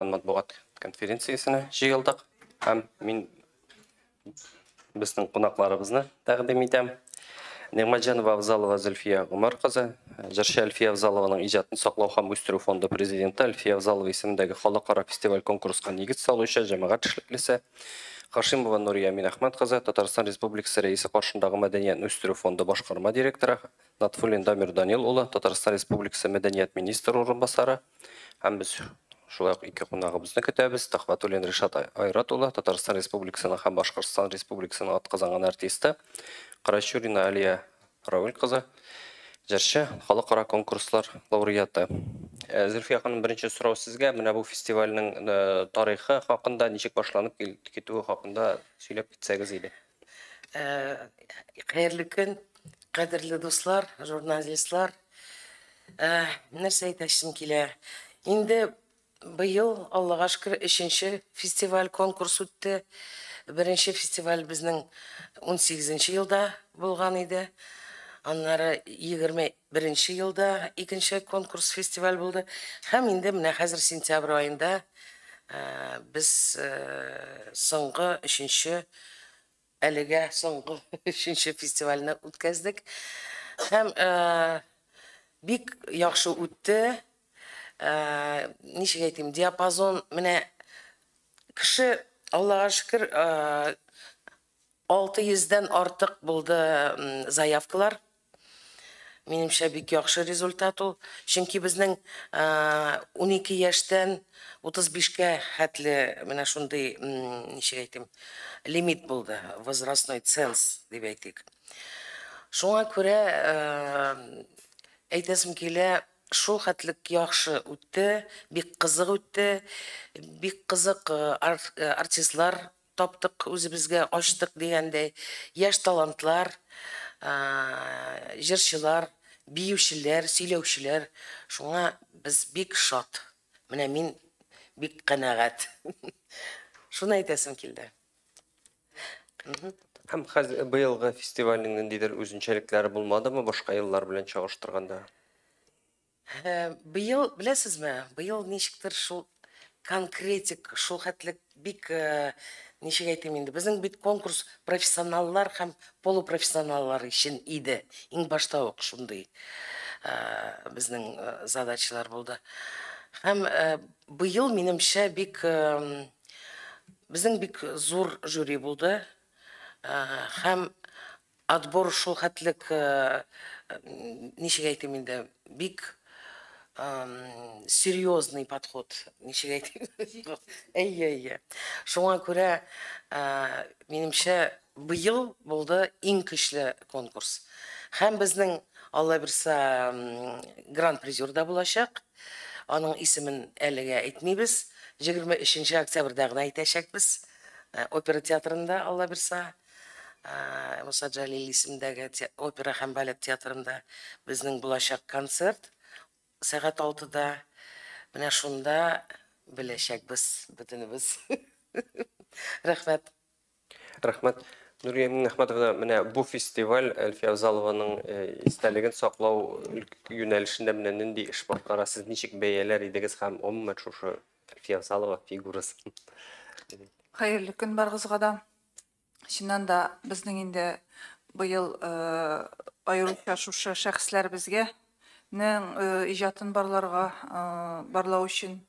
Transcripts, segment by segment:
Матбугат конференциясенә җыелдык һәм мин безнең кунакларыбызны тәкъдим итәм. Нигъмәтҗанова Авзалова Зөлфия Гомәр кызы, җырчы Әлфия Авзалованың иҗатын саклау һәм үстерү фонды президенты, Әлфия Авзалова исемендәге халыкара фестиваль-конкурска нигез салучы җәмәгать эшлеклесе, Хашимова Нурия Минәхмәт кызы, Татарстан Республикасы Рәисе каршындагы Мәдәниятне үстерү фонды башкарма директоры, Натфуллин Дамир Данил улы, Татарстан Республикасы мәдәният министры урынбасары, һәм без шулай ук ике кунагыбызны көтәбез. Төхвәтуллин Ришат Айрат улы, Татарстан Республикасының һәм Башкортстан Республикасының атказанган артисты, Карачурина Алия Равил кызы, җырчы, халыкара конкурслар лауреаты. Зөлфия ханым, беренче сорау сезгә. Менә бу фестивальнең тарихы хакында, ничек башланып китүе хакында сөйләп китсәгез иде. Хәерле көн, кадерле дуслар, журналистлар. Нәрсә әйтәсем килә? Инде быел, Аллага шөкер, өченче фестиваль конкурс үтте. Беренче фестиваль безнең 18 елда булган иде. Аннары 21 елда икенче конкурс фестиваль булды. Һәм инде менә хәзер сентябрь аенда без соңгы өченче, әлегә соңгы өченче фестивальне үткәздек. Һәм бик яхшы үтте. Ничек әйтим, диапазон, менә кеше, Аллага шөкер, 600дән артык булды заявкалар. Минемчә, бик яхшы результат ул. Чөнки безнең 12 яшьтән 35кә хәтле менә шундый, ничек әйтим, лимит булды, возрастной ценз дип әйтик. Шуңа күрә әйтәсем килә, шул хәтлек яхшы үтте, бик кызык үтте, бик кызык артистлар таптык үзебезгә, ачтык дигәндәй, яшь талантлар, җырчылар, биючеләр, сөйләүчеләр. Шуңа без бик шат. Менә мин бик канәгать. Шуны әйтәсем килде. Һәм хәзер быелгы фестивальнең ниндидер үзенчәлекләре булмадымы башка еллар белән чагыштырганда? Быел, беләсезме, быел ничектер шул конкретик, шул хәтлек бик, ничек әйтим инде, безнең бит конкурс профессионаллар һәм полупрофессионаллар өчен иде. Иң башта ук шундый безнең задачалар булды. Һәм быел, минемчә, бик безнең бик зур жюри булды. Һәм отбор шул хәтлек, ничек әйтим инде, бик серьезный подход, ничек әйтим. Әйе, әйе. Шуңа күрә, минемчә, быел булды иң көчле конкурс. Һәм безнең, Алла бирсә, гран-призер да булачак. Аның исемен әлегә әйтмибез. 23 октябрьдә генә әйтәчәкбез. Опера театрында, Алла бирсә, Муса Җәлил исемендәге опера һәм балет театрында безнең булачак концерт сәгать 6да. Менә шунда беләчәкбез бөтенебез. Рәхмәт. Рәхмәт. Нурия Миннәхмәтовна, менә бу фестиваль Әлфия Авзалованың истәлеген саклау юнәлешендә менә нинди эш башкара, сез ничек бәяләр идегез һәм гомумән шушы Әлфия Авзалова фигурасын? Хәерле көн барыгызга да. Чыннан да безнең инде быел аеруча шушы шәхесләребезгә нең иҗатын барларга, барлау өчен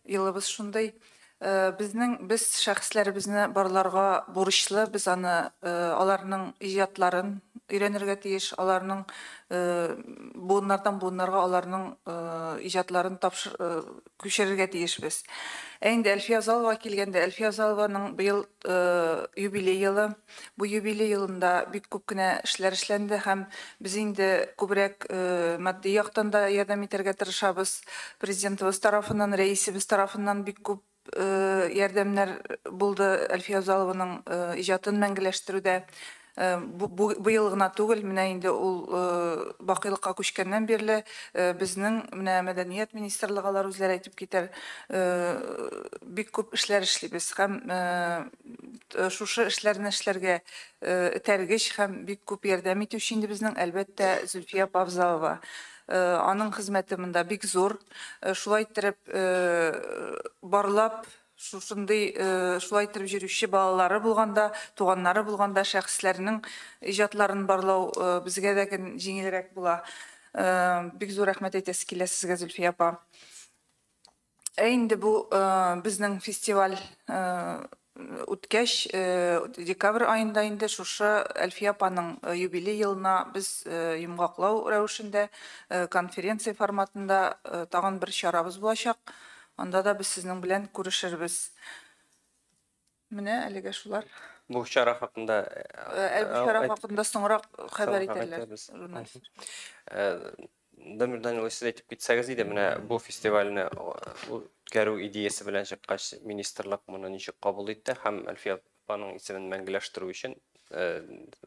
елыбыз шундый. Безнең без шәхесләребезне барларга бурычлы, без аны аларның иҗатларын өйрәнергә тиеш, аларның буыннардан буыннарга аларның иҗатларын тапшыр күчерергә тиешбез. Ә инде Әлфия Авзалова килгәндә, Әлфия Авзалованың быел юбилей елы. Бу юбилей елында бик күп кенә эшләр эшләнде һәм без инде күбрәк матди яктан да ярдәм итәргә тырышабыз. Президентыбыз тарафыннан, рәисебез тарафыннан бик күп ярдәмнәр булды Әлфия Авзалованың иҗатын мәңгеләштерүдә. Быел гына түгел, менә инде ул бакыйлыкка күчкәннән бирле безнең менә мәдәният министрлыгы, алар үзләре әйтеп китәр, бик күп эшләр эшлибез һәм шушы эшләрне эшләргә этәргеч һәм бик күп ярдәм итүче инде безнең, әлбәттә, Зөлфия апа Авзалова. Аның хезмәте монда бик зур. Шулай иттереп барлап, шушындый шулай иттереп йөрүче балалары булганда, туганнары булганда, шәхесләрнең иҗатларын барлау безгә дә җиңелрәк була. Бик зур рәхмәт әйтәсе килә сезгә, Зөлфия апа. Ә инде бу безнең фестиваль үткәч, декабрь аенда инде шушы Әлфия апаның юбилей елына без йомгаклау рәвешендә конференция форматында тагын бер чарабыз булачак. Анда да без сезнең белән күрешербез. Менә әлегә шулар. Бу чара хакында Бу чара хакында соңрак хәбәр итәрләр. Дамир Данилович, сез әйтеп китсәгез иде, менә бу фестивальне үткәрү идеясе белән чыккач, министрлык моны ничек кабул итте һәм Әлфия апаның исемен мәңгеләштерү өчен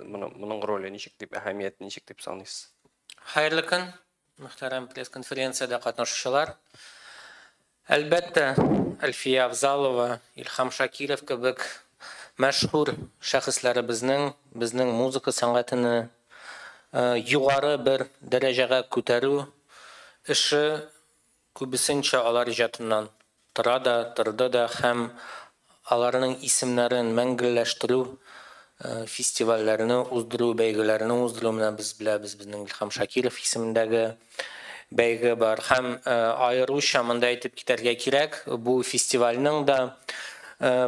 моның роле ничек дип, әһәмияте ничек дип саныйсыз? Хәерле көн, мөхтәрәм пресс-конференциядә катнашучылар. Әлбәттә, Әлфия Авзалова, Илһам Шакиров кебек мәшһүр шәхесләребезнең безнең музыка сәнгатен югары бер дәрәҗәгә күтәрү эше күбесенчә алар иҗатыннан тора да, торды да, һәм аларның исемнәрен мәңгелләштерү, фестивальләрне уздыру, бәйгеләрне уздыру, менә без беләбез, безнең Илһам Шакиров исемендәге бәйге бар. Һәм аеруча монда әйтеп китәргә кирәк, бу фестивальнең дә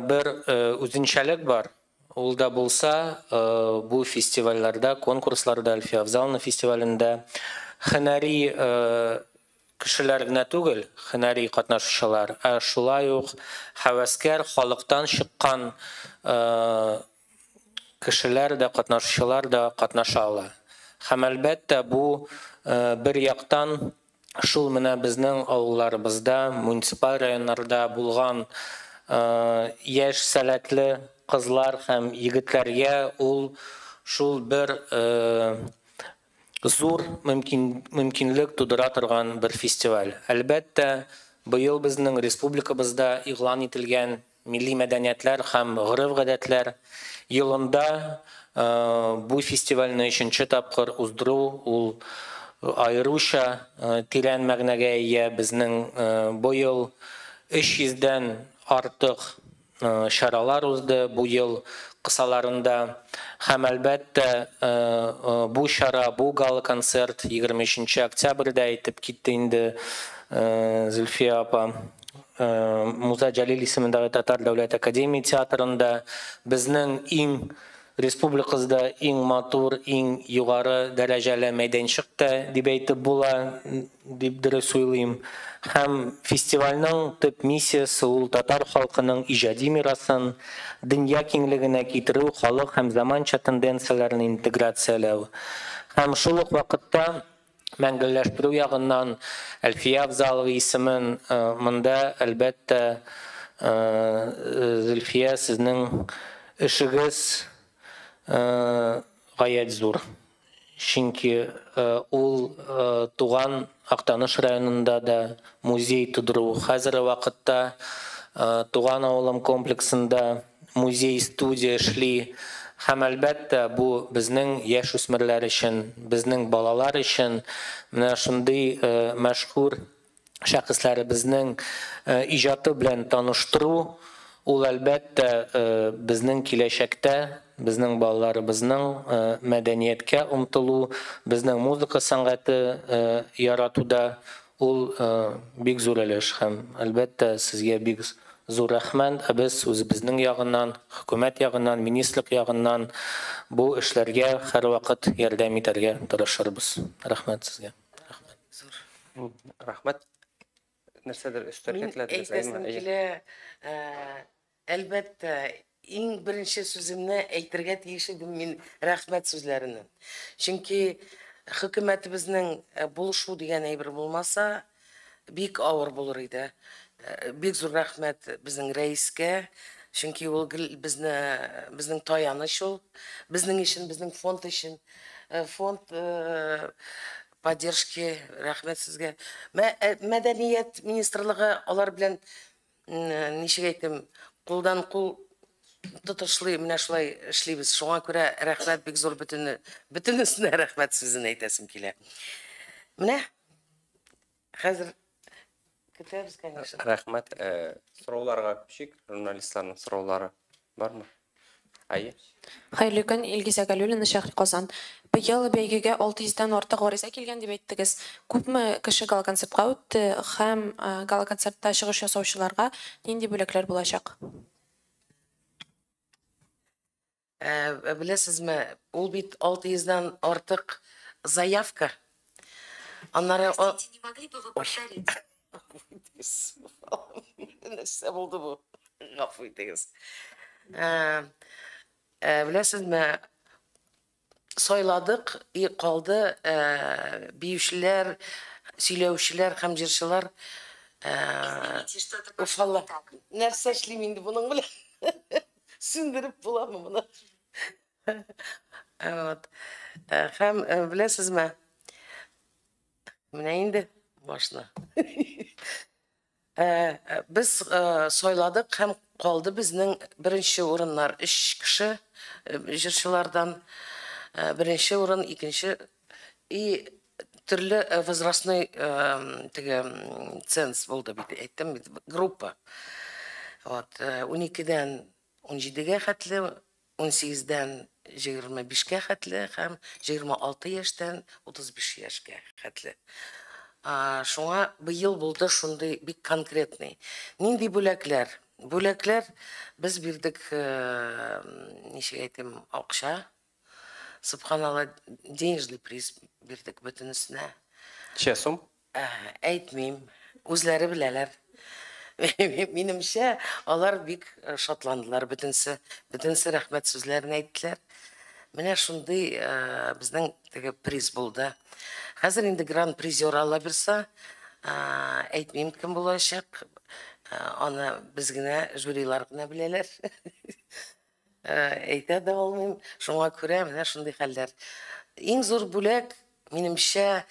бер үзенчәлек бар. Ул да булса, бу фестивальләрдә, конкурсларда, Әлфия Авзалова фестивалендә һөнәри кешеләр генә түгел, һөнәри катнашучылар, ә шулай ук һәвәскәр халыктан чыккан кешеләр дә, катнашучылар да катнаша ала. Һәм әлбәттә, бу бер яктан шул менә безнең авылларыбызда, муниципаль районнарда булган яшь сәләтле кызлар һәм егетләргә ул шул бер зур мөмкинлек тудыра торган бер фестиваль. Әлбәттә, быел безнең республикабызда игълан ителгән милли мәдәниятләр һәм гореф-гадәтләр елында бу фестивальне өченче тапкыр уздыру ул аеруча тирән мәгънәгә ия. Безнең быел 300дән артык чаралар узды бу ел кысаларында. Һәм әлбәттә, бу чара, бу гала-концерт 23 октябрьдә әйтеп китте инде Зөлфия апа. Муса Җәлил исемендәге Татар дәүләт академия театрында безнең иң республикабызда иң матур, иң югары дәрәҗәле мәйданчык та дип әйтеп була, дип дөрес уйлыйм. Һәм фестивальнең төп миссиясе ул татар халкының иҗади мирасын дөнья киңлегенә китерү, халык һәм заманча тенденцияләрен интеграцияләү. Һәм шул ук вакытта мәңгелләштерү ягыннан Әлфия Авзалова исемен монда әлбәттә, Зөлфия, сезнең эшегез гаять зур. Чөнки ул туган Актаныш районында да музей тудыру. Хәзерге вакытта туган авылым комплексында музей-студия эшли. Һәм әлбәттә, бу безнең яшь үсмерләр өчен, безнең балалар өчен менә шундый мәшһүр шәхесләребезнең иҗаты белән таныштыру, ул әлбәттә безнең киләчәктә, безнең балаларыбызның мәдәнияткә омтылу, безнең музыка сәнгате яратуда ул бик зур өлеш. Һәм әлбәттә, сезгә бик зур рәхмәт. Ә без үзебезнең ягыннан, хөкүмәт ягыннан, министрлык ягыннан бу эшләргә һәрвакыт ярдәм итәргә тырышырбыз. Рәхмәт сезгә. Рәхмәт. Рәхмәт. Нәрсәдер өстәргә теләдегез? Әйтәсем килә, әлбәттә, иң беренче сүземне әйтергә тиеш идем мин рәхмәт сүзләреннән. Чөнки хөкүмәтебезнең булышу дигән әйбер булмаса, бик авыр булыр иде. Бик зур рәхмәт безнең рәискә, Чөнки ул гел безне, безнең таяныч ул. Безнең өчен, безнең фонд өчен. Фонд поддержки, рәхмәт сезгә. Мәдәният министрлыгы алар белән, ничек әйтим, кулдан кул тотышлый, менә шулай эшлибез. Шуңа күрә рәхмәт бик зур бөтене, бөтенесенә рәхмәт сүзен әйтәсем килә. Менә хәзер көтәбез, конечно. Рәхмәт. Сорауларга күчик. Журналистларның сораулары бармы? Әйе. Хәерле көн, Илгизә Галиуллина, Шәһри Казан. Быел бәйгегә 600дән артык гариза килгән дип әйттегез. Күпме кеше гала-концертка үтте һәм гала-концертта чыгыш ясаучыларга нинди бүләкләр булачак? Беләсезме, ул бит 600дән артык заявка. Аннары Простите, не могли бы вы Ой. повторить? Нәрсә булды бу? Гафу итегез. Беләсезме, сайладык и калды биючеләр, сөйләүчеләр һәм җырчылар. Извините, что-то Уф, пошло Алла. не так. Нәрсә эшлим инде моның белән? Сүндереп буламы моны? Вот. Һәм беләсезме, менә инде башны. Без сайладык һәм калды безнең беренче урыннар өч кеше җырчылардан. Беренче урын, икенче и төрле возрастной теге ценз булды бит, әйттем бит, группа. Вот, 12дән 17гә хәтле, 18дән 25кә хәтле һәм 26 яшьтән 35 яшькә хәтле. Шуңа быел булды шундый бик конкретный. Нинди бүләкләр? Бүләкләр без бирдек, ничек әйтим, акча. Субханалла, денежный приз бирдек бөтенесенә. Ничә сум? Әйтмим, үзләре беләләр. Минемчә, алар бик шатландылар бөтенесе. Бөтенесе рәхмәт сүзләрен әйттеләр. Менә шундый безнең теге приз булды. Хәзер инде гран-призер ала бирсә, әйтмим кем булачак. Аны без генә, жюрилар гына беләләр. Әйтә дә алмыйм. Шуңа күрә менә шундый хәлләр. Иң зур бүләк, минемчә,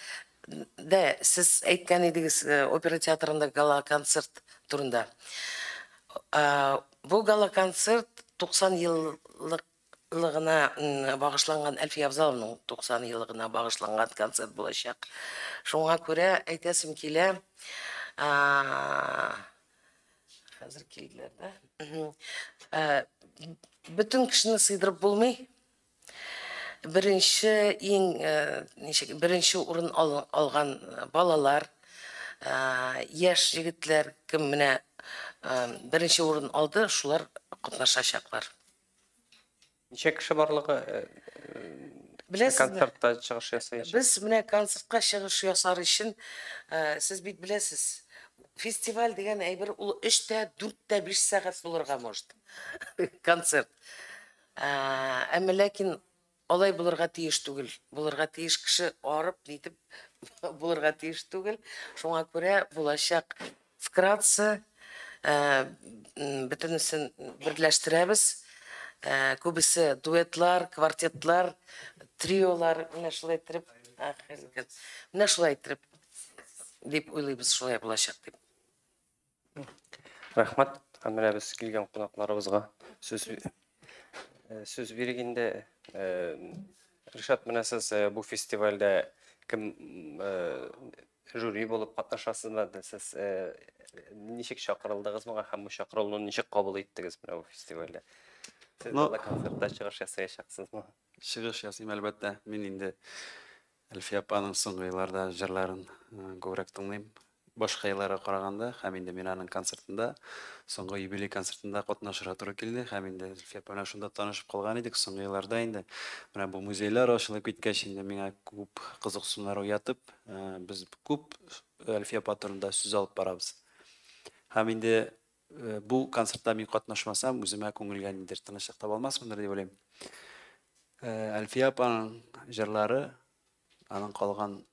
дә сез әйткән идегез опера театрында гала-концерт турында. Бу гала-концерт 90 еллыгына багышланган, Әлфия Авзалованың 90 еллыгына багышланган концерт булачак. Шуңа күрә әйтәсем килә, хәзер килделәр дә. Бөтен кешене сыйдырып булмый. Беренче иң, ничек, беренче урын алган балалар, яшь егетләр, кем менә беренче урын алды, шулар катнашачаклар. Ничә кеше барлыгы Беләсезме? концертта чыгыш ясаячак? Без менә концертка чыгыш ясар өчен, сез бит беләсез, фестиваль дигән әйбер ул 3 тә, 4 тә, 5 сәгать булырга может. Концерт. Әмма ләкин алай булырга тиеш түгел. Булырга тиеш кеше арып, нитеп булырга тиеш түгел. Шуңа күрә булачак вкратце, бөтенесен берләштерәбез. Күбесе дуэтлар, квартетлар, триолар, менә шулай иттереп, менә шулай иттереп дип уйлыйбыз, шулай булачак дип. Рәхмәт. Һәм менә без килгән кунакларыбызга сүз бирик инде. Ришат, менә сез бу фестивальдә кем жюри булып катнашасызмы? Сез ничек чакырылдыгыз моңа һәм бу чакырылуны ничек кабул иттегез менә бу фестивальдә? Сез Ну, гала концертта чыгыш ясаячаксызмы? Чыгыш ясыйм, әлбәттә. Мин инде Әлфия апаның соңгы елларда җырларын күбрәк тыңлыйм. Башка елларга караганда, һәм инде мин аның концертында, соңгы юбилей концертында катнашырга туры килде, һәм инде Әлфия апа белән шунда танышып калган идек. Соңгы елларда инде менә бу музейлар ачылып киткәч, инде миңа күп кызыксынулар уятып, без күп Әлфия апа турында сүз алып барабыз. Һәм инде бу концертта мин катнашмасам, үземә күңелгә ниндидер тынычлык таба алмасмындыр дип уйлыйм. Әлфия апаның җырлары, аның калган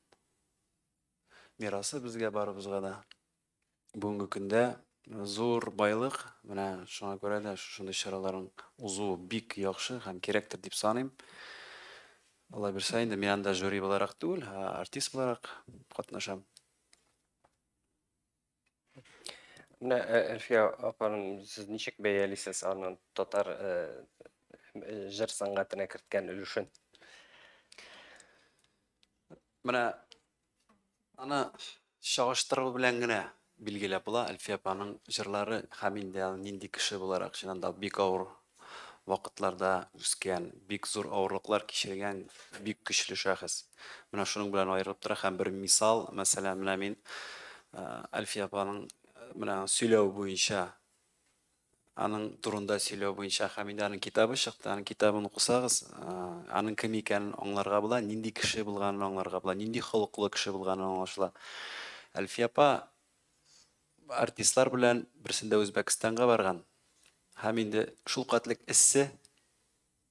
мирасы безгә барыбызга да. Бүгенге көндә зур байлык. Менә шуңа күрә дә шушындый чараларның узуы бик яхшы һәм кирәктер дип саныйм. Алла бирсә, инде мин анда жюри буларак түгел, ә артист буларак катнашам. Менә Әлфия апаның сез ничек бәялисез аның татар җыр сәнгатенә керткән өлешен? Менә аны чагыштыру белән генә билгеләп була. Әлфия апаның җырлары һәм инде аны нинди кеше буларак, чыннан да бик авыр вакытларда үскән, бик зур авырлыклар кичергән бик көчле шәхес. Менә шуның белән аерылып тора һәм бер мисал, мәсәлән, менә мин Әлфия апаның менә сөйләү буенча, аның турында сөйләү буенча һәм инде аның китабы чыкты. Аның китабын укысагыз, аның кем икәнен аңларга була, нинди кеше булганын аңларга була, нинди холыклы кеше булганын аңлашыла. Әлфия апа артистлар белән берсендә Үзбәкстанга барган. Һәм инде шул катлык эссе,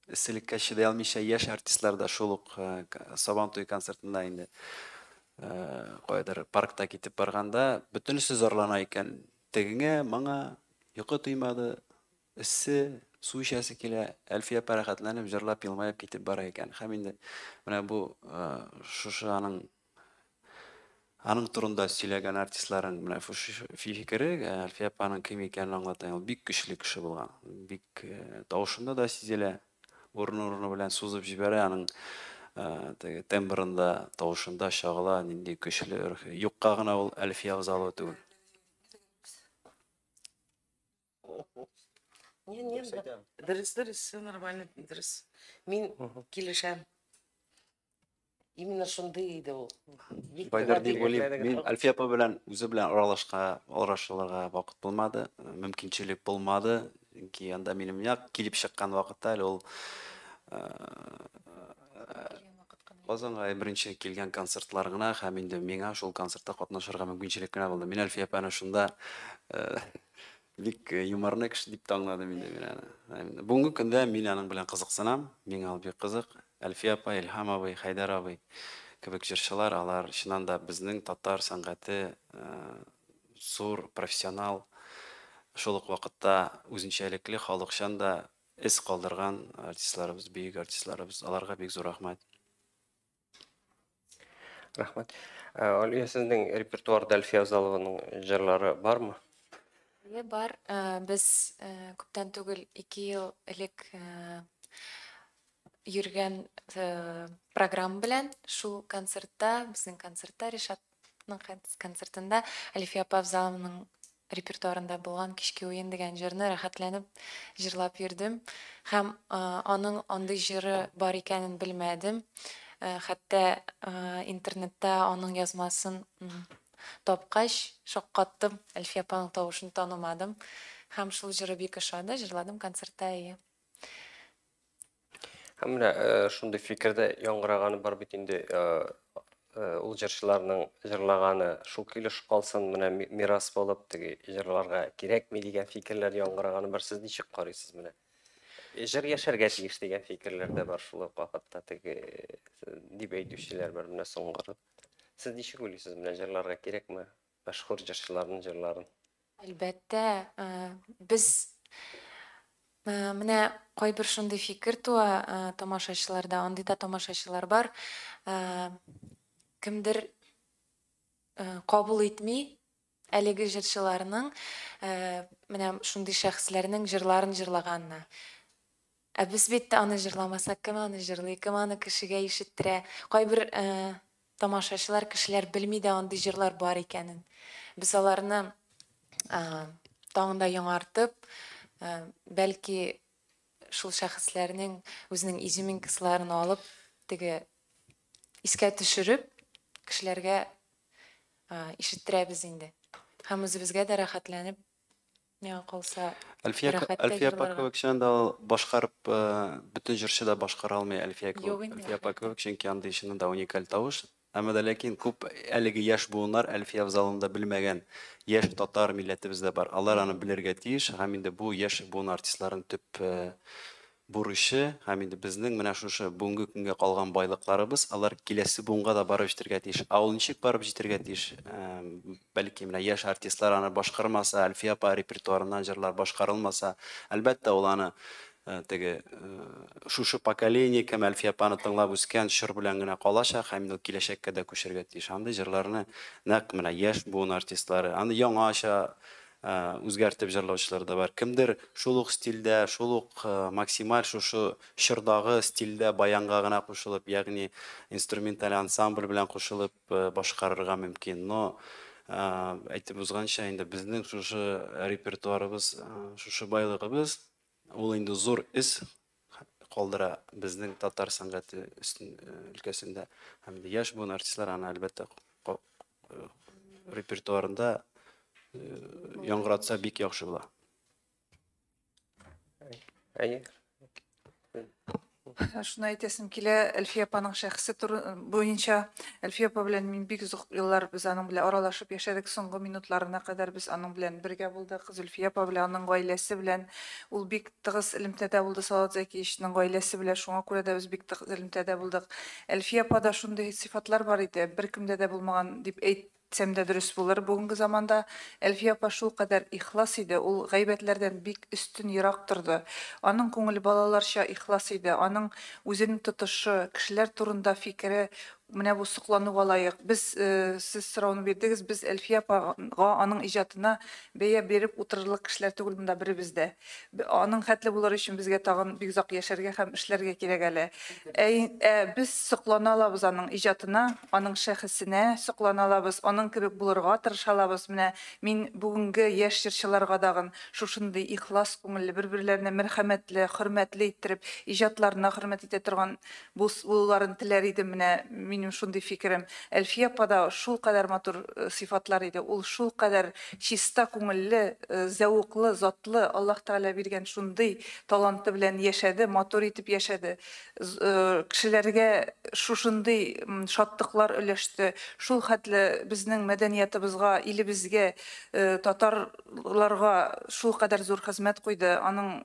эсселеккә чыдый алмыйча яшь артистлар да шул ук Сабантуй концертында инде каядыр паркта китеп барганда бөтенесе зарлана икән. Тегеңә, моңа йокы туймады, эссе, су эчәсе килә. Әлфия апа рәхәтләнеп, җырлап, елмаеп китеп бара икән. Һәм инде менә бу шушы аның аның турында сөйләгән артистларның менә шушы фикере Әлфия апаның кем икәнен аңлата. Ул бик көчле кеше булган. Бик тавышында да сизелә. Урыны-урыны белән сузып җибәрә, аның теге тембрында, тавышында чагыла нинди көчле. Юкка гына ул Әлфия Авзалова түгел. Не, не, дөрес, дөрес, все нормально, дөрес. Мин килешәм. Именно шундый иде ул. Бик Байлар дип гади. уйлыйм. Мин Әлфия апа белән үзе белән аралашка, аралашырга вакыт булмады, мөмкинчелек булмады. Чөнки анда минем як килеп чыккан вакытта әле ул Казанга беренче килгән концертлар гына һәм инде миңа шул концертта катнашырга мөмкинчелек кенә булды. Мин Әлфия апаны шунда бик юморный кеше дип тә аңладым инде мин аны. Бүгенге көндә мин аның белән кызыксынам, миңа ул бик кызык. Әлфия апа, Илһам абый, Хәйдәр абый кебек җырчылар, алар чыннан да безнең татар сәнгате зур профессионал, шул ук вакытта үзенчәлекле, халыкчан да эз калдырган артистларыбыз, бөек артистларыбыз. Аларга бик зур рәхмәт. Рәхмәт. Алия, сезнең репертуарда Әлфия Авзалованың җырлары бармы? Әйе, бар. Без күптән түгел, 2 ел элек йөргән программа белән шул концертта, безнең концертта, Ришатның концертында Әлфия апа Авзалованың репертуарында булган Кичке уен дигән җырны рәхәтләнеп җырлап йөрдем. Һәм аның андый җыры бар икәнен белмәдем. Хәтта интернетта аның язмасын тапкач, шаккаттым. Әлфия апаның тавышын танымадым. Һәм шул җыры бик ошады, җырладым концертта, әйе. Һәм менә шундый фикердә яңгыраганы бар бит инде, ул җырчыларның җырлаганы шул килеш калсын, менә мирас булып теге җырларга кирәкми дигән фикерләр яңгыраганы бар. Сез ничек карыйсыз менә? Җыр яшәргә тиеш дигән фикерләр дә бар шул ук вакытта теге дип әйтүчеләр бар менә соңгы. Сез ничек уйлыйсыз, менә җырларга кирәкме мәшһүр җырчыларның җырларын? Әлбәттә, без менә кайбер шундый фикер туа тамашачыларда, андый да тамашачылар бар. Кемдер кабул итми әлеге җырчыларның, менә шундый шәхесләрнең җырларын җырлаганына. Ә без бит аны җырламасак, кем аны җырлый, кем аны кешегә ишеттерә? Кайбер тамашачылар, кешеләр белми дә андый җырлар бар икәнен. Без аларны тагын да яңартып, бәлки шул шәхесләрнең үзенең изюминкасларын алып, теге искә төшереп, кешеләргә ишеттерәбез инде. Һәм үзебезгә дә рәхәтләнеп, миңа калса, Әлфия рәхәттә Әлфия апа җырларга. кебек чыннан да ул башкарып, бөтен җырчы да башкара алмый Әлфия Юк кебек. инде. Әлфия апа кебек, чөнки андый чыннан да уникаль тавыш. Әмма дә ләкин күп әлеге яшь буыннар Әлфия Авзалованы да белмәгән яшь татар милләтебездә бар. Алар аны белергә тиеш һәм инде бу яшь буын артистларын төп бурычы һәм инде безнең менә шушы бүгенге көнгә калган байлыкларыбыз, алар киләсе буынга да барып җитәргә тиеш. Ә ул ничек барып җитәргә тиеш? Бәлки менә яшь артистлар аны башкармаса, Әлфия апа репертуарыннан җырлар башкарылмаса, әлбәттә, ул аны теге шушы поколение кем Әлфия апаны тыңлап үскән чор белән генә калачак һәм инде ул киләчәккә дә күчәргә тиеш. Андый җырларны нәкъ менә яшь буын артистлары, аны яңача үзгәртеп җырлаучылар да бар. Кемдер шул ук стильдә, шул ук максималь шушы чордагы стильдә баянга гына кушылып, ягъни инструменталь ансамбль белән кушылып башкарырга мөмкин. Но әйтеп узганча, инде безнең шушы репертуарыбыз, шушы байлыгыбыз, ул инде зур эз калдыра безнең татар сәнгате өлкәсендә. Һәм инде яшь буын артистлар аны әлбәттә репертуарында яңгыратса бик яхшы була. Әйе. Шуны әйтәсем килә, Әлфия апаның шәхесе буенча. Әлфия апа белән мин бик озак еллар без аның белән аралашып яшәдек. Соңгы минутларына кадәр без аның белән бергә булдык. Зөлфия апа белән, аның гаиләсе белән. Ул бик тыгыз элемтәдә булды Салават Зәкиевичның гаиләсе белән. Шуңа күрә дә без бик тыгыз элемтәдә булдык. Әлфия апада шундый сыйфатлар бар иде, беркемдә дә булмаган дип әйтсәм дә дөрес булыр бүгенге заманда. Әлфия апа шул кадәр ихлас иде, ул гайбәтләрдән бик өстен ерак торды. Аның күңеле балаларча ихлас иде, аның үзенең тотышы, кешеләр турында фикере менә бу соклануга лаек. Без сез сорауны бирдегез, без Әлфия апага, аның иҗатына бәя биреп утырырлык кешеләр түгел монда беребез дә. Аның хәтле булыр өчен безгә тагын бик озак яшәргә һәм эшләргә кирәк әле. Ә без соклана алабыз аның иҗатына, аның шәхесенә соклана алабыз, аның кебек булырга тырыша алабыз. Менә мин бүгенге яшь җырчыларга дагын шушындый ихлас күңелле, бер-берләренә мәрхәмәтле, хөрмәтле иттереп, иҗатларына хөрмәт итә торган булуларын теләр идем. Менә минем шундый фикерем. Әлфия апада шул кадәр матур сыйфатлар иде. Ул шул кадәр чиста күңелле, зәвыклы, затлы, Аллаһ Тәгалә биргән шундый таланты белән яшәде, матур итеп яшәде. Кешеләргә шушындый шатлыклар өләште. Шул хәтле безнең мәдәниятыбызга, илебезгә, татарларга шул кадәр зур хезмәт куйды. Аның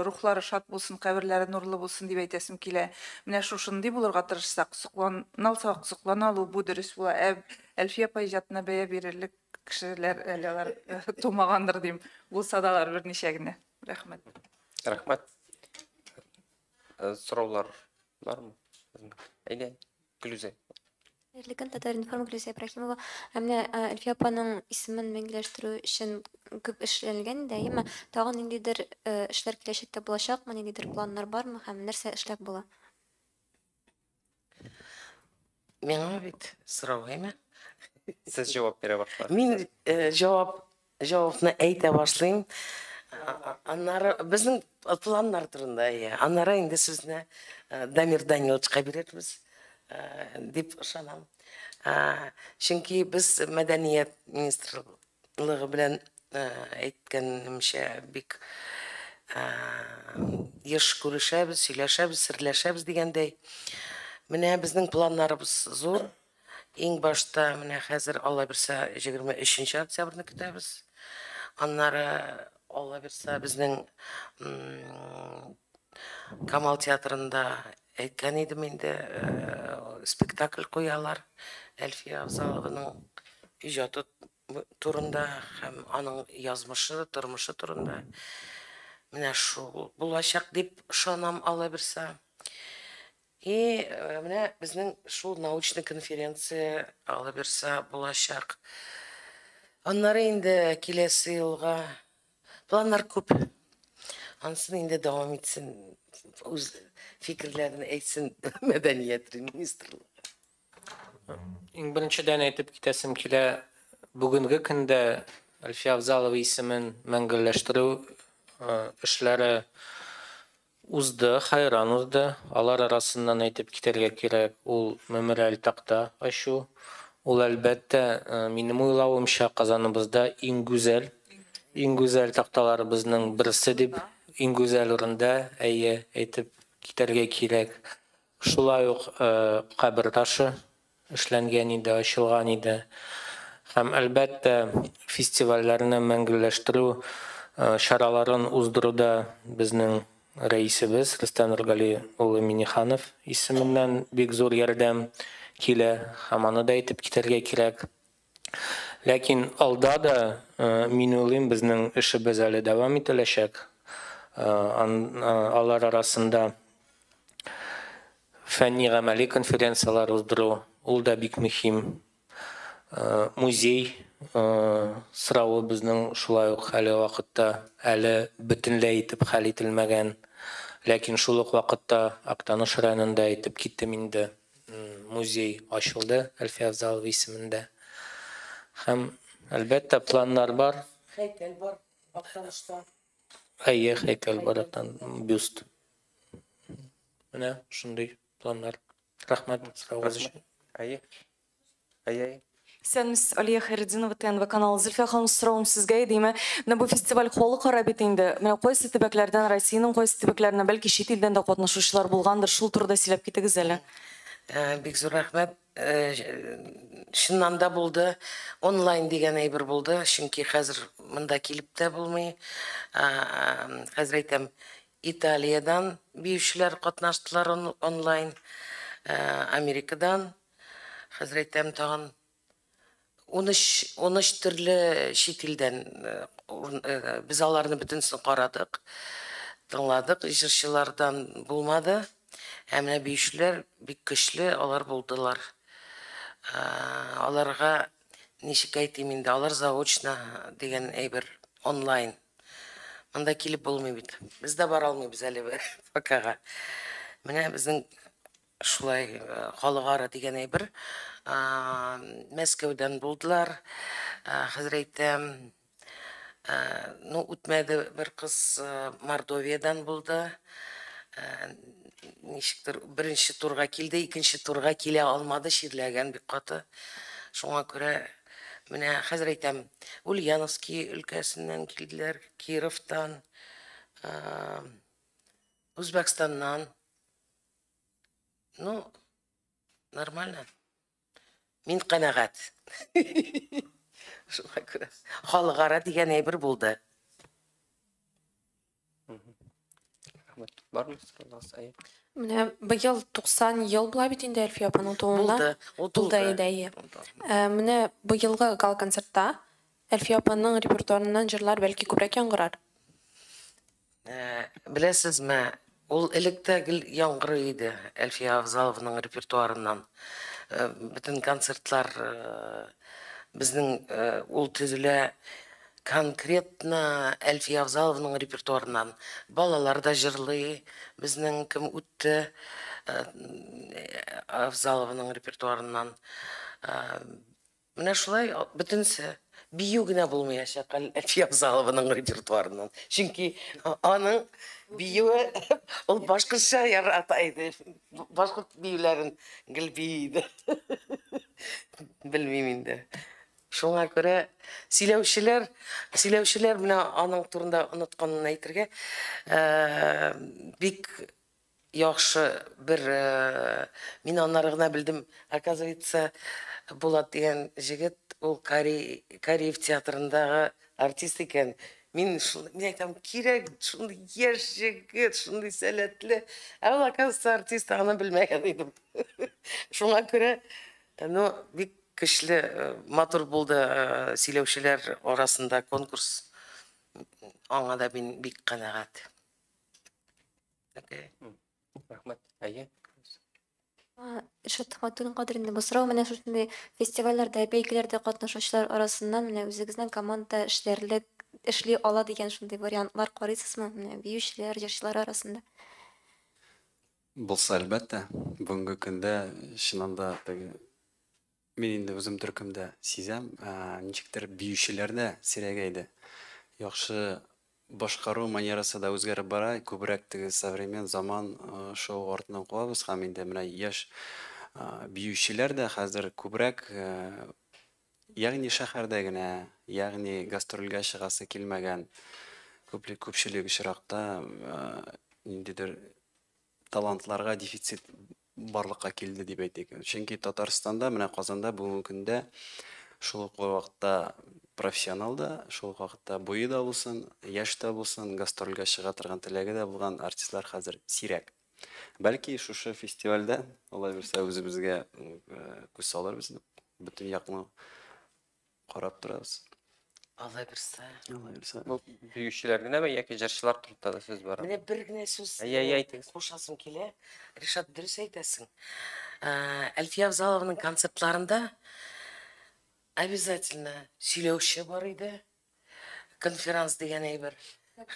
рухлары шат булсын, каберләре нурлы булсын дип әйтәсем килә. Менә шушындый булырга тырышсак, соклана алсак, соклана алу бу дөрес була. Ә Әлфия апа иҗатына бәя бирерлек кешеләр әле алар тумагандыр дим. Булса да алар берничә генә. Рәхмәт. Рәхмәт. Сораулар бармы? Әйдә, Гөлүзә. Хәерле көн, Татар-информ, Гөлүзә Ибраһимова. Ә менә Әлфия апаның исемен мәңгеләштерү өчен күп эшләнелгән инде, әйеме? Тагын ниндидер эшләр киләчәктә булачакмы, ниндидер планнар бармы һәм нәрсә эшләп була? Миңа бит сорау, әйме? Сез җавап бирә башлагыз. Мин җавапны әйтә башлыйм. Аннары безнең планнар турында, әйе. Аннары инде сүзне Дамир Даниловичка бирербез дип ышанам. Чөнки без мәдәният министрлыгы белән әйткәнемчә бик еш күрешәбез, сөйләшәбез, серләшәбез дигәндәй. Менә безнең планнарыбыз зур. Иң башта менә хәзер Алла бирсә 23 октябрьне көтәбез. Аннары Алла бирсә безнең Камал театрында әйткән идем инде, спектакль куялар Әлфия Авзалованың иҗаты турында һәм аның язмышы, тормышы турында. Менә шул булачак дип ышанам, Алла бирсә. И менә безнең шул научный конференция Алла бирсә булачак. Аннары инде киләсе елга планнар күп. Ансын инде дәвам итсен, үз фикерләрен әйтсен мәдәният министрлыгы. Иң беренчедән әйтеп китәсем килә, бүгенге көндә Әлфия Авзалова исемен мәңгелләштерү эшләре узды, хайран узды. Алар арасыннан әйтеп китәргә кирәк, ул мемориаль такта ачу. Ул әлбәттә, минем уйлавымча, Казаныбызда иң гүзәл, иң гүзәл такталарыбызның берсе дип, иң гүзәл урында, әйе, әйтеп китәргә кирәк. Шулай ук кабер ташы эшләнгән иде, ачылган иде. Һәм әлбәттә, фестивальләрне мәңгелләштерү чараларын уздыруда безнең рәисебез Рөстәм Нургали улы Миннеханов исеменнән бик зур ярдәм килә һәм аны да әйтеп китәргә кирәк. Ләкин алда да, мин уйлыйм, безнең эшебез әле дәвам ителәчәк. Алар арасында фәнни-гамәли конференцияләр уздыру, ул да бик мөһим. Музей соравы безнең шулай ук әле вакытта әле бөтенләй итеп хәл ителмәгән. Ләкин шул ук вакытта Актаныш районында әйтеп киттем инде, музей ачылды Әлфия Авзалова исемендә. Һәм, әлбәттә, планнар бар. Һәйкәл бар Актанышта. Әйе, һәйкәл бар Актан, бюст. Менә шундый планнар. Рәхмәт соравыгыз өчен. Әйе. Әйе, әйе. Исәнмесез, Алия Хәйретдинова, ТНВ каналы. Зөлфия ханым, соравым сезгә идеме? Менә бу фестиваль халыкара бит инде. Менә кайсы төбәкләрдән, Россиянең кайсы төбәкләреннән, бәлки чит илдән дә катнашучылар булгандыр, шул турыда сөйләп китегез әле. Бик зур рәхмәт. Чыннан да булды. Онлайн дигән әйбер булды, чөнки хәзер монда килеп тә булмый. Хәзер әйтәм, Италиядән биючеләр катнаштылар онлайн, Америкадан. Хәзер әйтәм, тагын 13 төрле чит илдән без аларны бөтенесен карадык, тыңладык, җырчылардан булмады. Ә менә биючеләр бик көчле, алар булдылар. Аларга ничек әйтим инде, алар заочно дигән әйбер онлайн. Монда килеп булмый бит. Без дә бара алмыйбыз әле ПКга. Менә безнең шулай халыкара дигән әйбер. Мәскәүдән булдылар. Хәзер әйтәм, ну, үтмәде бер кыз Мордовиядан булды. Ничектер беренче турга килде, икенче турга килә алмады, чирләгән бик каты. Шуңа күрә менә хәзер әйтәм, Ульяновский өлкәсеннән килделәр, Кировтан, Үзбәкстаннан. Ну, нормально. Мин канәгать. Шуңа күрә халыкара дигән әйбер булды. Рәхмәт. Бармы сорауларыгыз? Әйе. Менә быел 90 ел була бит инде Әлфия апаның тууына. Булды. Ул Булды тулды. иде, әйе. Менә быелгы гала-концертта Әлфия апаның репертуарыннан җырлар бәлки күбрәк яңгырар? Беләсезме, ул элек тә гел яңгырый иде Әлфия Авзалованың репертуарыннан. Бөтен концертлар безнең ул төзелә конкретно Әлфия Авзалованың репертуарыннан. Балалар да җырлый, безнең кем үтте Авзалованың репертуарыннан. Менә шулай бөтенесе. Бию генә булмаячак Әлфия Авзалованың репертуарыннан. Чөнки аның биюе ул башкортча ярата иде. Башкорт биюләрен гел бии иде. Белмим инде. Шуңа күрә сөйләүчеләр, сөйләүчеләр менә аның турында онытканын әйтергә, бик яхшы бер мин аннары гына белдем, оказывается, Булат дигән җегет ул Кариев театрындагы артист икән. Мин шуны, мин әйтәм, кирәк, шундый яшь җегет, шундый сәләтле. Ә ул, оказывается, артист, аны белмәгән идем. Шуңа күрә, ну, бик көчле, матур булды сөйләүчеләр арасында конкурс. Аңа да мин бик канәгать. Окей. Рәхмәт. Әйе. Илшат Төхвәтуллин кадер инде бу сорау менә шушындый фестивальләрдә, бәйгеләрдә катнашучылар арасыннан менә үзегезнең команда эшләрлек, эшли ала дигән шундый вариантлар карыйсызмы? Менә биючеләр, җырчылар арасында. Булса, әлбәттә, бүгенге көндә чыннан да теге мин инде үзем төркемдә сизәм, ничектер биючеләр дә сирәгәйде. Яхшы башкару манерасы да үзгәреп бара, күбрәк теге современ заман шоу артыннан куабыз һәм инде менә яшь биючеләр дә хәзер күбрәк, ягъни шәһәрдә генә, ягъни гастрольгә чыгасы килмәгән күплек күпчелек очракта ниндидер талантларга дефицит барлыкка килде дип әйтик. Чөнки Татарстанда, менә Казанда бүгенге көндә шул ук вакытта Профессионал да, шул ук вакытта буе да булсын, яшь тә булсын, гастрольгә чыга торган теләге дә булган артистлар хәзер сирәк. Бәлки, шушы фестивальдә, Алла бирсә, үзебезгә күз салырбыз, бөтен якны карап торабыз. Алла бирсә. Алла бирсә. Бу биючеләр генәме яки җырчылар турында да сүз бара? Менә бер генә сүз Әйе, әйе, әйтегез. кушасым килә. Ришат, дөрес әйтәсең. Әлфия Авзалованың концертларында обязательно сөйләүче бар иде. Конферанс дигән әйбер.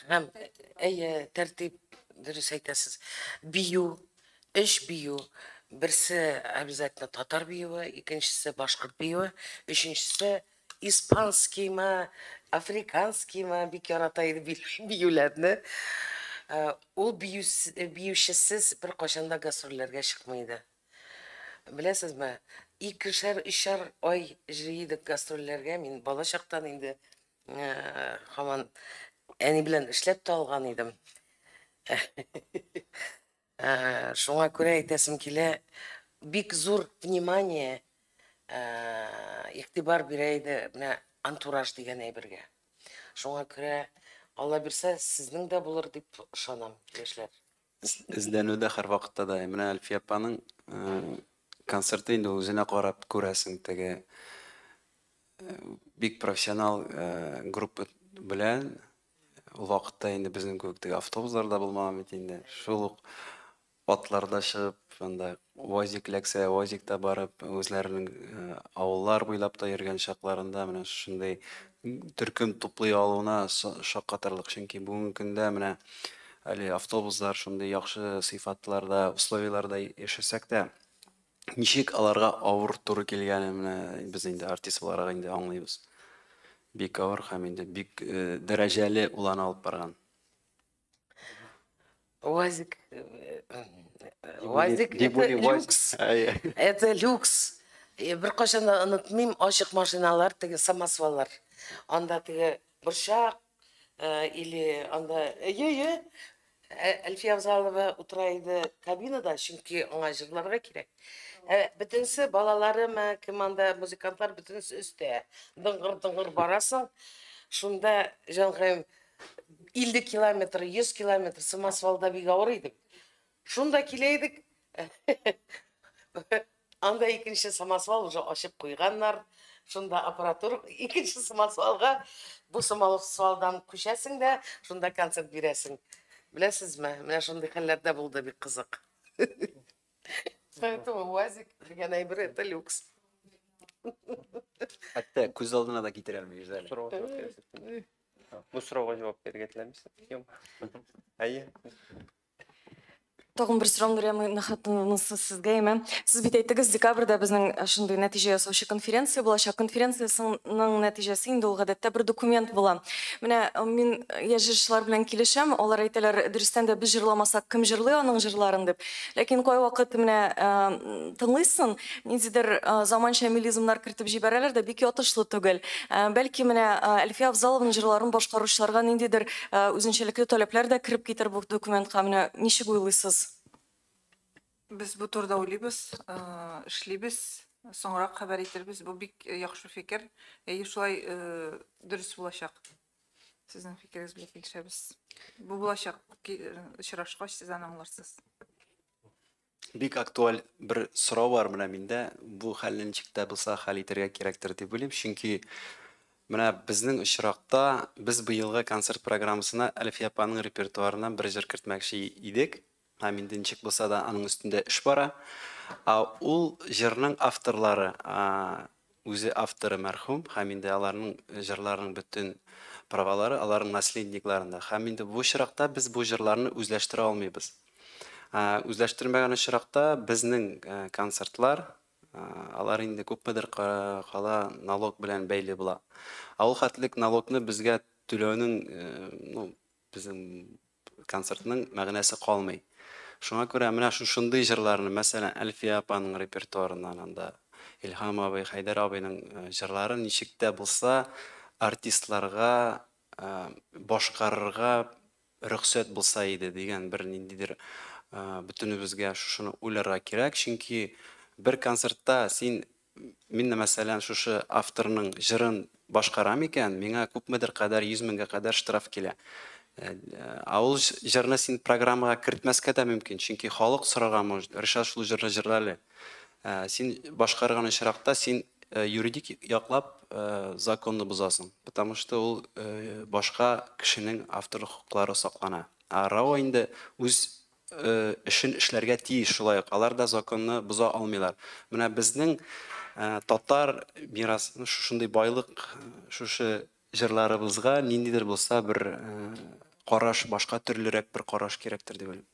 Һәм әйе, тәртип, дөрес әйтәсез. Бию, өч бию. Берсе обязательно татар биюе, икенчесе башкорт биюе, өченчесе испанскиймы, африканскиймы, бик ярата иде биюләрне. Ул биючесез беркайчан да гастрольләргә чыкмый иде. Беләсезме, икешәр, өчәр ай җыри идек гастрольләргә. Мин бала чактан инде һаман әни белән эшләп тә алган идем. Шуңа күрә әйтәсем килә, бик зур внимание, игътибар бирә иде менә антураж дигән әйбергә. Шуңа күрә, Алла бирсә, сезнең дә булыр дип ышанам, яшьләр. Эзләнүдә һәрвакытта да. Менә Әлфия апаның концерты инде үзенә карап күрәсең, теге бик профессионал группа белән. Ул вакытта инде безнең кебек теге автобуслар да булмаган бит инде. Шул ук атларда чыгып, анда УАЗик эләксә, УАЗикта барып, үзләренең авыллар буйлап та йөргән чакларында менә шушындый төркем туплый алуына шаккатырлык. Чөнки бүгенге көндә менә әле автобуслар шундый яхшы сыйфатларда, условияләрдә яшәсәк тә, ничек аларга авыр туры килгәнен менә без инде артист буларак инде аңлыйбыз. Бик авыр һәм инде бик дәрәҗәле ул аны алып барган. УАЗик, УАЗик это люкс. Это люкс. Беркайчан да онытмыйм, ачык машиналар, теге самосваллар. Анда теге борчак или анда, әйе, Әлфия Авзалова утыра иде кабинада, чөнки аңа җырларга кирәк. Бөтенесе балаларымы, кем анда музыкантлар, бөтенесе өстә. Дыңгыр-дыңгыр барасың. Шунда, җанкаем, 50 километр, 100 километр самосвалда бик авыр иде. Шунда килә идек. Анда икенче самосвал уже ачып куйганнар. Шунда аппаратура икенче самосвалга, бу самосвалдан күчәсең дә, шунда концерт бирәсең. Беләсезме, менә шундый хәлләрдә булды, бик кызык. Поэтому УАЗик дигән әйбер это люкс. Хәтта күз алдына да китерә алмыйбыз әле. Бу сорауга җавап бирергә теләмисез? Әйе. Тагын бер сорау, Нурия Мөхәттовна, сезгә, әйме. Сез бит әйттегез, декабрьдә безнең шундый нәтиҗә ясаучы конференция булачак. Конференциясенең нәтиҗәсе инде ул гадәттә бер документ була. Менә мин яшь җырчылар белән килешәм, алар әйтәләр, дөрестән дә без җырламасак, кем җырлый аның җырларын дип. Ләкин кайвакыт менә тыңлыйсың, ниндидер заманча мелизмнар кертеп җибәрәләр дә, бик ятышлы түгел. Бәлки менә Әлфия Авзалованың җырларын башкаручыларга ниндидер үзенчәлекле таләпләр дә кереп китер бу документка. Менә ничек уйлыйсыз? Без бу турыда уйлыйбыз, эшлибез, соңрак хәбәр итербез. Бу бик яхшы фикер. Әйе, шулай дөрес булачак. Сезнең фикерегез белән килешәбез. Бу булачак очрашкач, сез аны аңларсыз. Бик актуаль бер сорау бар менә миндә. Бу хәлне ничек тә булса хәл итәргә кирәктер дип уйлыйм, чөнки менә безнең очракта без быелгы концерт программасына Әлфия апаның репертуарыннан бер җыр кертмәкче идек. Һәм инде ничек булса да аның өстендә эш бара. Ул җырның авторлары, үзе авторы мәрхүм, һәм инде аларның җырларының бөтен правалары аларның наследникларында. Һәм инде бу очракта без бу җырларны үзләштерә алмыйбыз. Үзләштермәгән очракта безнең концертлар, алар инде күпмедер кала налог белән бәйле була. Ә ул хәтлек налогны безгә түләүнең, ну, безнең концертның мәгънәсе калмый. Шуңа күрә менә шушындый җырларны, мәсәлән, Әлфия апаның репертуарыннан анда Илһам абый, Хәйдәр абыйның җырларын ничек тә булса артистларга башкарырга рөхсәт булса иде дигән бер ниндидер бөтенебезгә шушыны уйларга кирәк, чөнки бер концертта син Мин, мәсәлән, шушы авторның җырын башкарам икән, миңа күпмедер кадәр, 100 меңгә кадәр штраф килә. Ә ул җырны син программага кертмәскә дә мөмкин, чөнки халык сорарга может, Ришат, шул җырны җырла әле. Син башкарган очракта син юридик яклап законны бозасың, потому что ул башка кешенең авторлык хокуклары саклана. Ә РАО инде үз эшен эшләргә тиеш шулай ук. Алар да законны боза алмыйлар. Менә безнең татар мирасы, шушындый байлык, шушы җырларыбызга ниндидер булса бер караш, башка төрлерәк бер караш кирәктер дип уйлыйм.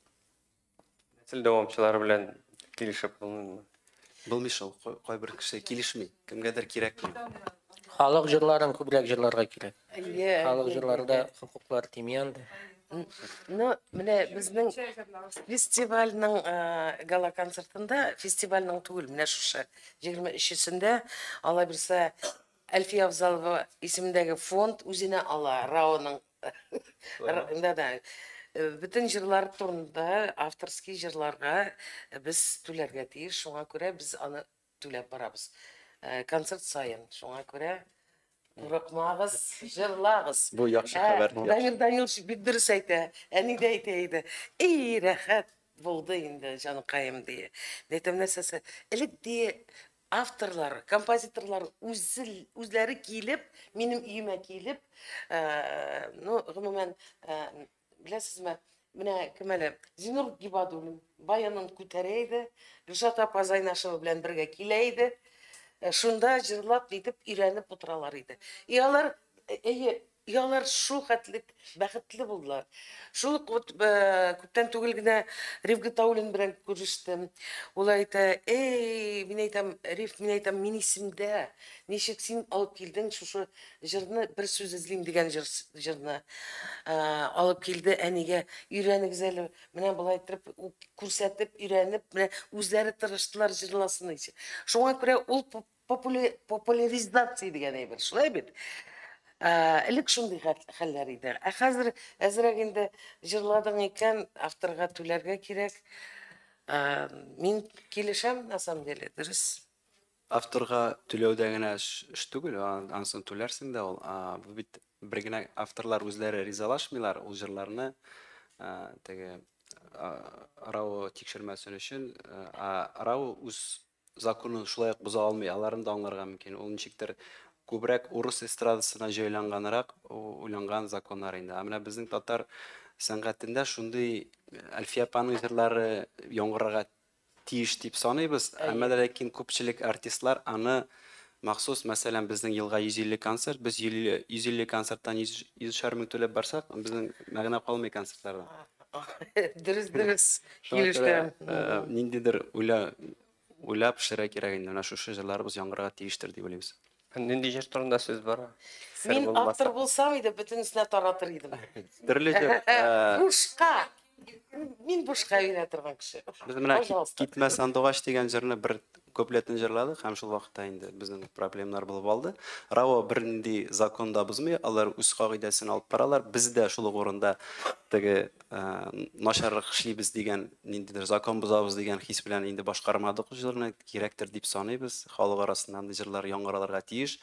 Нәсел дәвамчылары белән килешеп булмыймы? Булмый шул, кайбер кеше килешми, кемгәдер кирәкми. Халык җырларын күбрәк җырларга кирәк. Халык җырларда хокуклар тими анда. Ну, менә безнең фестивальнең гала-концертында, фестивальнең түгел, менә шушы 23-сендә, ала бирсә, Әлфия Авзалова исемендәге фонд үзенә ала РАОның. Да, да. Бөтен җырлар турында авторский җырларга без түләргә тиеш, шуңа күрә без аны түләп барабыз. Концерт саен, шуңа күрә курыкмагыз, җырлагыз. Бу яхшы хәбәр. Дамир Данилович бик дөрес әйтә, әни дә әйтә иде. Эй, рәхәт булды инде, җаныкаем, ди. Әйтәм, нәрсәсе? Элек ди авторлар, композиторлар үзләре килеп, минем өемә килеп, ну, гомумән, беләсезме, менә кем әле, Зинур Гибадуллин баянын күтәрә иде, Гөлшат апа Зайнашева белән бергә килә иде. Шунда җырлап нитеп өйрәнеп утыралар иде. И алар, әйе, и алар шул хәтлек бәхетле булдылар. Шул ук вот күптән түгел генә Риф Гатауллин белән күрештем. Ул әйтә, эй, мин әйтәм, Риф, мин әйтәм, мин исемдә. Ничек син алып килдең шушы җырны, бер сүз эзлим дигән җырны. Алып килде әнигә, өйрәнегез әле. Менә болай итеп күрсәтеп, өйрәнеп, менә үзләре тырыштылар җырласын өчен. Шуңа күрә ул популяризация дигән әйбер, шулай бит? Элек шундый хәлләр иде. Ә хәзер әзрәк инде җырладың икән, авторга түләргә кирәк. Мин килешәм, на самом деле, дөрес. Авторга түләүдә генә эш түгел, анысын түләрсең дә ул. Бу бит бер генә авторлар үзләре ризалашмыйлар ул җырларны теге РАО тикшермәсен өчен. РАО үз законын шулай ук боза алмый, аларын да аңларга мөмкин. Ул ничектер күбрәк урыс эстрадасына җайланганрак уйланган законнар инде. Ә менә безнең татар сәнгатендә шундый Әлфия апаның җырлары яңгырарга тиеш дип саныйбыз. Әмма дә ләкин күпчелек артистлар аны махсус, мәсәлән, безнең елга 150 концерт, без 150 концерттан 100 мең түләп барсак, безнең мәгънә калмый концертларда. Дөрес, дөрес. Шуңа күрә, Килешәм. ниндидер уйлап эшләргә кирәк инде. Менә шушы җырларыбыз яңгырарга тиештер дип уйлыйбыз. Нинди җыр турында сүз бара? Сер Мин булмаса. автор булсам иде, бөтенесенә таратыр идем. Төрле җыр. Бушка. Мин бушка бирә торган кеше. Без менә Пожалуйста. Китмә сандугач дигән җырны бер куплетын җырладык һәм шул вакытта инде безнең проблемнар булып алды. РАО бернинди закон да бозмый, алар үз кагыйдәсен алып баралар. Без дә шул ук урында теге начаррак эшлибез дигән, ниндидер закон бозабыз дигән хис белән инде башкармадык җырны, кирәктер дип саныйбыз. Халык арасында андый җырлар яңгыраларга тиеш.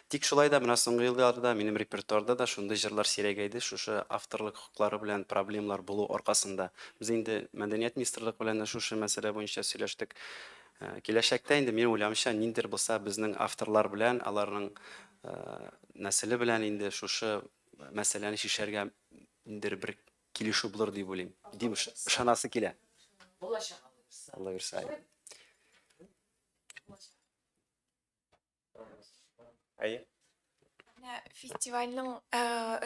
Тик шулай да менә соңгы елларда минем репертуарда да шундый җырлар сирәгәйде, шушы авторлык хокуклары белән проблемалар булу аркасында. Без инде Мәдәният министрлыгы белән дә шушы мәсьәлә буенча сөйләштек. Киләчәктә инде минем уйлавымча, ниндидер булса безнең авторлар белән, аларның нәселе белән инде шушы мәсьәләне чишәргә ниндидер бер килешү булыр дип уйлыйм. Дим, ышанасы килә. Булачак. Алла бирсә. Әйе. Менә фестивальнең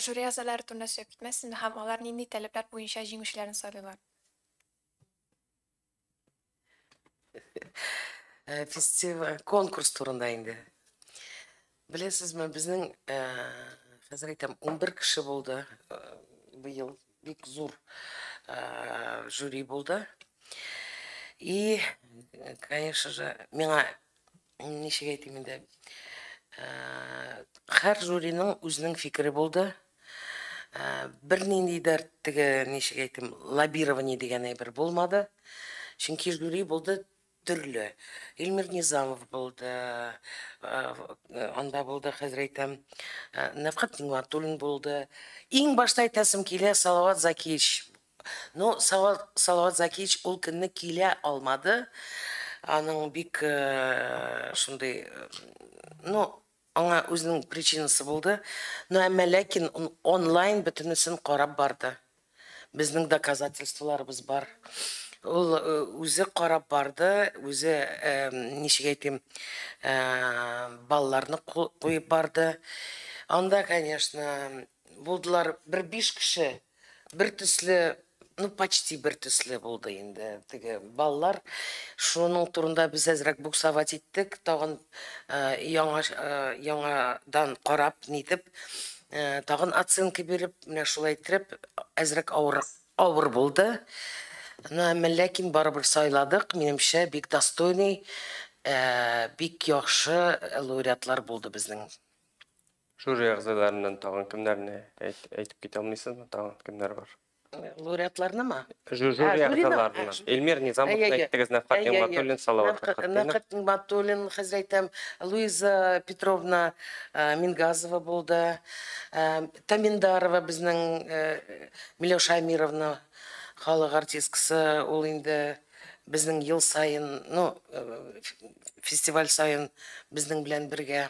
жюри әгъзалары турында сөйләп китмәсенме һәм алар нинди таләпләр буенча җиңүчеләрне сайлыйлар? Фестиваль, конкурс турында инде. Беләсезме, безнең, хәзер әйтәм, 11 кеше булды, быел бик зур жюри булды. И, конечно же, миңа ничек әйтим инде, һәр жюриның үзенең фикере булды. Бернинди дә теге, ничек әйтим, лоббирование дигән әйбер булмады. Чөнки жюри булды Төрле. Илмир Низамов булды, анда булды, хәзер әйтәм, Нәфкать Нигъмәтуллин булды. Иң башта әйтәсем килә Салават Закиевич. Ну, Салават Закиевич ул көнне килә алмады. Аның бик шундый, ну, аңа үзенең причинасы булды. Но әмма ләкин онлайн бөтенесен карап барды. Безнең доказательстволарыбыз бар. Ул үзе карап барды, үзе, ничек әйтим, балларны куеп барды. Анда, конечно, булдылар бер биш кеше, бер төсле, ну, почти бер төсле булды инде теге баллар. Шуның турында без әзрәк буксовать иттек, тагын яңа яңадан карап, нитеп, тагын оценка биреп, менә шулай иттереп, әзрәк авыр авыр булды. Но әмма ләкин барыбер сайладык. Минемчә, бик достойный, бик яхшы лауреатлар булды безнең. Жюри әгъзаларыннан тагын кемнәрне әйтеп китә алмыйсызмы? Тагын кемнәр бар? Лауреатларнымы? Жюри әгъзаларыннан. Эльмир Низамовны әйттегез, Нәфкать Нигъмәтуллин, Салават Фәтхетдинов. Нәфкать Нигъмәтуллин, хәзер әйтәм, Луиза Петровна Мингазова булды, Таминдарова безнең Миләүшә Амировна, халык артисткасы, ул инде безнең ел саен, ну, фестиваль саен безнең белән бергә.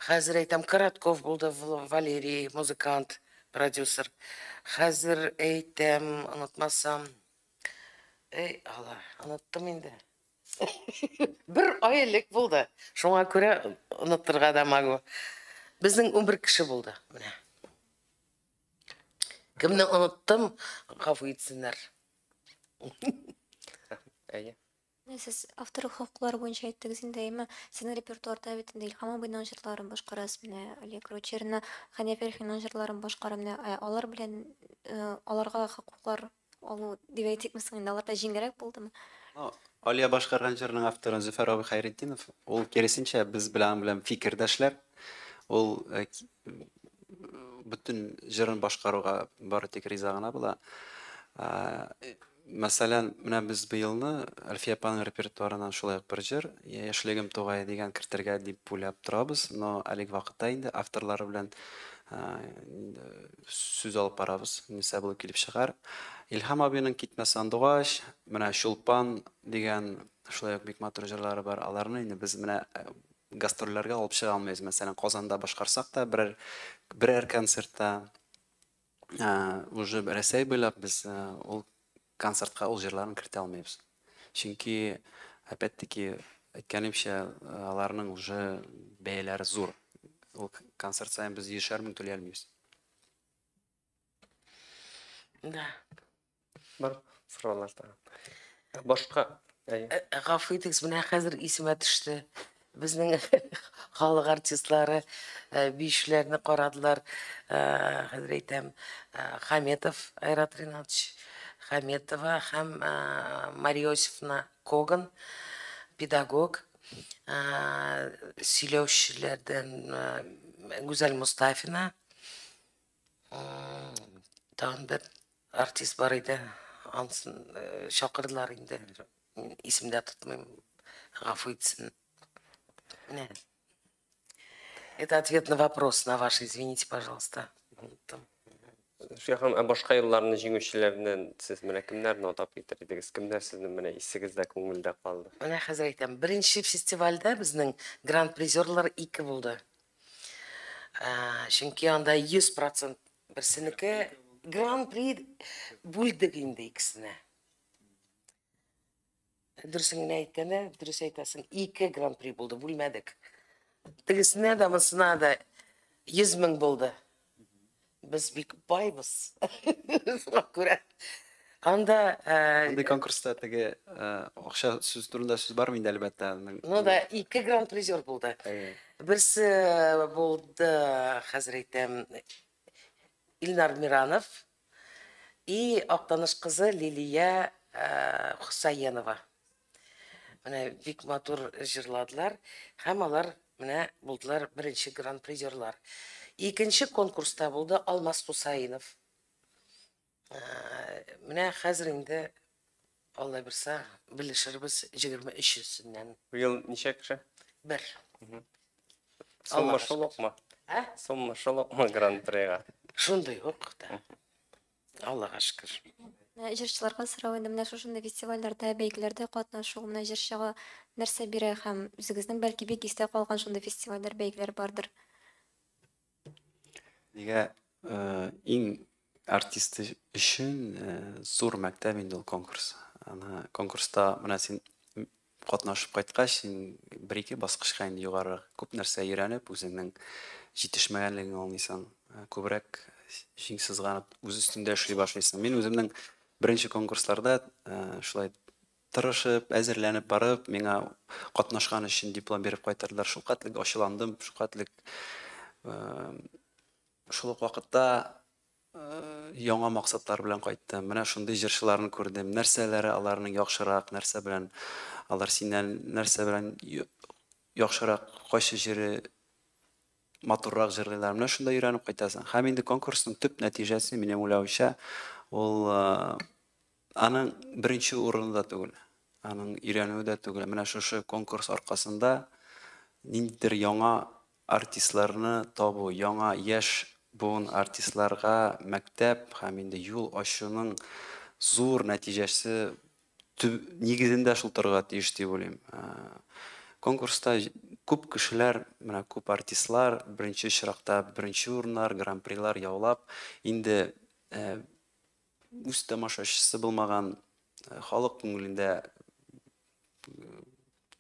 Хәзер әйтәм, Коротков булды, Валерий, музыкант, продюсер. Хәзер әйтәм, онытмасам, эй, Алла, оныттым инде. Бер ай элек булды. Шуңа күрә онытырга да могу. Безнең 11 кеше булды, менә. Кемне оныттым, гафу итсеннәр. Әйе. Сез автор хокуклары буенча әйттегез инде, әмма сезнең репертуарда бит инде Илһам абыйның җырларын башкарасыз, менә Олег Ручерина, Хәния Фәрхинең җырларын башкара, менә алар белән аларга хокуклар алу дип әйтикме соң инде, аларда җиңелрәк булдымы? Алия башкарган җырның авторы Зөфәр абый Хәйретдинов, ул киресенчә без белән фикердәшләр. Ул бөтен җырын башкаруга бары тик риза гына була. Мәсәлән, менә без быелны Әлфия апаның репертуарыннан шулай ук бер җыр, Яшьлегем тугае дигән кертергә дип уйлап торабыз, но әлеге вакытта инде авторлары белән сүз алып барабыз, нәрсә булып килеп чыгар. Илһам абыйның Китмә сандугач, менә Чулпан дигән шулай ук бик матур җырлары бар. Аларны инде без менә гастрольләргә алып чыга алмыйбыз. Мәсәлән, Казанда башкарсак та берәр концертта уже Рәсәй буйлап без ул концертка ул җырларын кертә алмыйбыз. Чөнки, опять-таки, әйткәнемчә, аларның уже бәяләре зур. Ул концерт саен без 100 мең түли алмыйбыз. Да. Бар сораулар тагын. Башка, әйе. Гафу итегез, менә хәзер исемә төште. Безнең халык артистлары биючеләрне карадылар. Хәзер әйтәм, Хаметов Айрат Ринатович, Хаметова һәм Мария Иосифовна Коган, педагог, сөйләүчеләрдән Гүзәл Мустафина, тагын бер артист бар иде, анысын чакырдылар инде, исемдә тотмыйм, гафу итсен. Это ответ на вопрос на ваш, извините, пожалуйста. Зөлфия ханым, ә башка елларны җиңүчеләреннән сез менә кемнәрне атап китер идегез? Кемнәр сезнең менә исегездә, күңелдә калды? Менә хәзер әйтәм, беренче фестивальдә безнең гран-призерлар 2 булды. Чөнки анда 100% берсенеке гран-при бүлдек инде икесенә. Дөресен генә әйткәндә, дөрес әйтәсең, 2 гран-при булды, бүлмәдек. Тегесенә дә, монысына да 100 мең булды. Без бик байбыз. Шуңа күрә. Анда, Андый конкурста теге акча сүз турында сүз бармы инде, әлбәттә. Ну да, 2 гран-призер булды. Берсе булды, хәзер әйтәм, Илнар Миранов и Актаныш кызы Лилия Хусаенова. Менә бик матур җырладылар һәм алар менә булдылар беренче гран-призерлар. Икенче конкурста булды Алмаз Хусаинов. Менә хәзер инде Алла бирсә, белешербез 23-сеннән. Быел ничә кеше? Бер. Сумма Аллага шул укмы? Ә? Сумма шул укмы гран-прига? Шундый ук та. Аллага шөкер. Менә җырчыларга сорау инде, менә шушындый фестивальләрдә, бәйгеләрдә катнашу менә җырчыга нәрсә бирә һәм үзегезнең бәлки бик истә калган шундый фестивальләр, бәйгеләр бардыр? Нигә иң артист өчен зур мәктәп инде ул конкурс. Аны конкурста менә син катнашып кайткач, син бер-ике баскычка инде югарырак күп нәрсә өйрәнеп, үзеңнең җитешмәгәнлегеңне аңлыйсың, күбрәк җиң сызганып үз өстеңдә эшли башлыйсың. Мин үземнең беренче конкурсларда шулай тырышып, әзерләнеп барып, миңа катнашкан өчен диплом биреп кайтардылар. Шул кадәрлек ачуландым, шул кадәрлек шул ук вакытта яңа максатлар белән кайттым. Менә шундый җырчыларны күрдем. Нәрсәләре аларның яхшырак, нәрсә белән алар синнән нәрсә белән яхшырак, кайсы җире матуррак җырлыйлар. Менә шунда өйрәнеп кайтасың. Һәм инде конкурсның төп нәтиҗәсе, минем уйлавымча, ул аның беренче урыны да түгел, аның өйрәнүе дә түгел. Менә шушы конкурс аркасында ниндидер яңа артистларны табу, яңа яшь буын артистларга мәктәп һәм инде юл ачуның зур нәтиҗәсе нигезендә шул торырга тиеш дип уйлыйм. Конкурста күп кешеләр, менә күп артистлар беренче очракта беренче урыннар, гран-прилар яулап, инде үз тамашачысы булмаган, халык күңелендә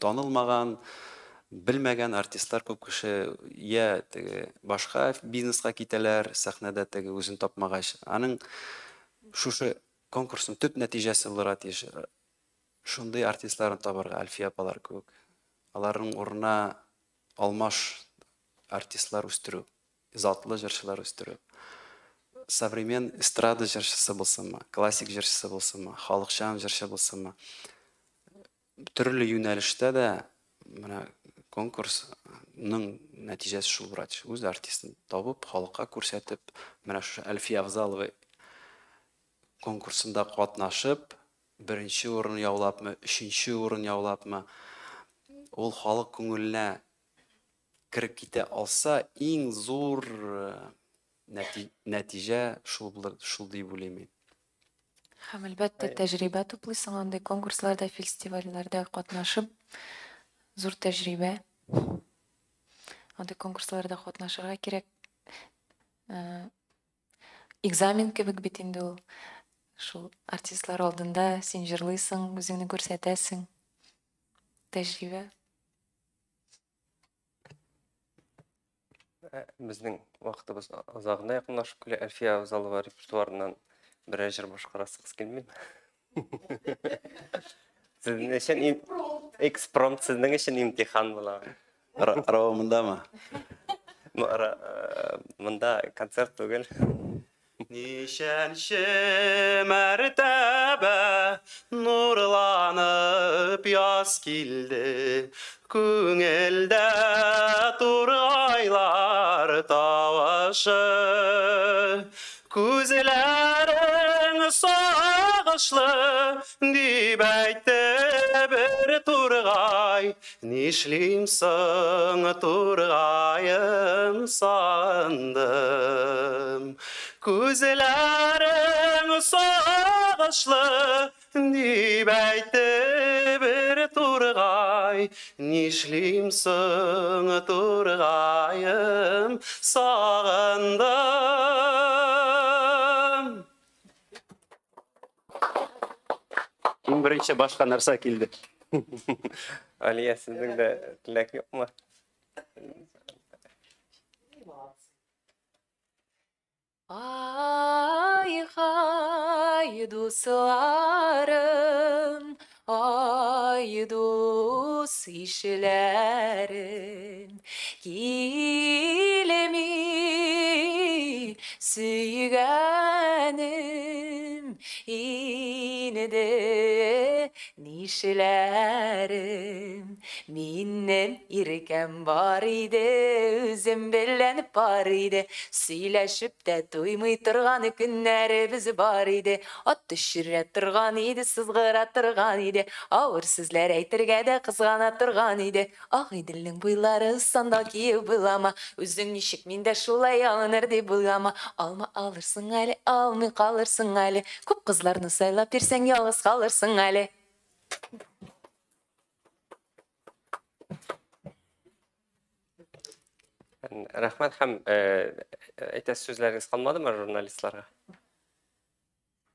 танылмаган, белмәгән артистлар күп кеше я теге башка бизнеска китәләр, сәхнәдә теге үзен тапмагач. Аның шушы конкурсның төп нәтиҗәсе булырга тиеш. Шундый артистларны табарга, Әлфия апалар кебек. Аларның урынына алмаш артистлар үстерү, затлы җырчылар үстерү. Современ эстрада җырчысы булсынмы, классик җырчысы булсынмы, халыкчан җырчы булсынмы. Төрле юнәлештә дә менә конкурсның нәтиҗәсе шул булырга тиеш. Үз артистын табып, халыкка күрсәтеп, менә шушы Әлфия Авзалова конкурсында катнашып, беренче урын яулапмы, өченче урын яулапмы, ул халык күңеленә кереп китә алса, иң зур нәтиҗә шул булыр, шул дип уйлыйм мин. Һәм әлбәттә тәҗрибә туплыйсың андый конкурсларда, фестивальләрдә катнашып, зур тәҗрибә. Андый конкурсларда катнашырга кирәк. Экзамен кебек бит инде ул. Шул артистлар алдында син җырлыйсың, үзеңне күрсәтәсең. Тәҗрибә. Безнең вакытыбыз азагына якынлашып килә. Әлфия Авзалова репертуарыннан берәр җыр башкарасыгыз килмиме? Сезнең өчен экспромт, сезнең өчен имтихан була. Рава мындамы? Монда концерт түгел. Ничәнче мәртәбә нурланып яз килде, күңелдә тургайлар тавышы. Күзләрең сагышлы дип әйтте бер тургай, нишлим соң тургаем сагындым. Күзләрең сагышлы дип әйтте бер тургай, нишлим соң тургаем сагындым. Иң беренче башка нәрсә килде. Алия, сезнең дә теләк юкмы? Ай-хай, дусларым, ай, дус ишләрем, килми сөйгәнем, инде Нишләрем? Минем иркәм бар иде, үзем белән пар иде. Сөйләшеп тә туймый торган көннәребез бар иде. Ат төшерә торган иде, сызгыра торган иде. Авыр сүзләр әйтергә дә кызгана торган иде. Агыйделнең буйлары сандал киеп буйлама. Үзең ничек, мин дә шулай алыныр дип уйлама. Алма алырсың әле, алмый калырсың әле. Күп кызларны сайлап йөрсәң, ялгыз калырсың әле. Рәхмәт һәм әйтәсе сүзләрегез калмадымы журналистларга?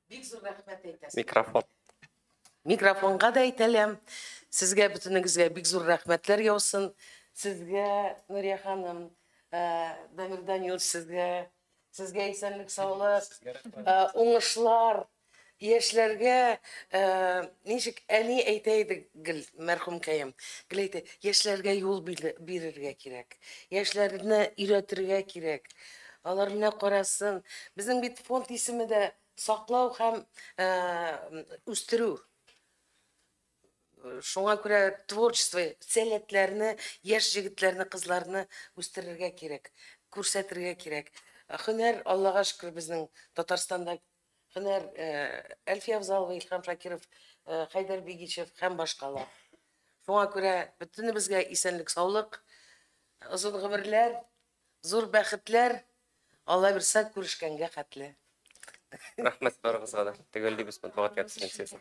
Бик зур рәхмәт әйтәсез. Микрофон. Микрофонга да әйтәләм. Сезгә бөтенегезгә бик зур рәхмәтләр яусын. Сезгә, Нурия ханым, Дамир Данилович, сезгә, сезгә исәнлек, саулык, уңышлар. Яшьләргә ничек әни әйтә иде гел, мәрхүмкәем, гел әйтә, яшьләргә юл бирергә кирәк, яшьләрне өйрәтергә кирәк. Алар менә карасын. Безнең бит фонд исеме дә саклау һәм үстерү. Шуңа күрә творчество, сәләтләрне, яшь җегетләрне, кызларны үстерергә кирәк, күрсәтергә кирәк. Һөнәр, Аллага шөкер, безнең Татарстанда һөнәр Әлфия Авзалова, Илһам Шакиров, Хәйдәр Бигичев һәм башкалар. Шуңа күрә бөтенебезгә исәнлек, саулык, озын гомерләр, зур бәхетләр, Алла бирсә, күрешкәнгә хәтле. Рәхмәт барыгызга да. Төгәллибез матбугат конференциясен.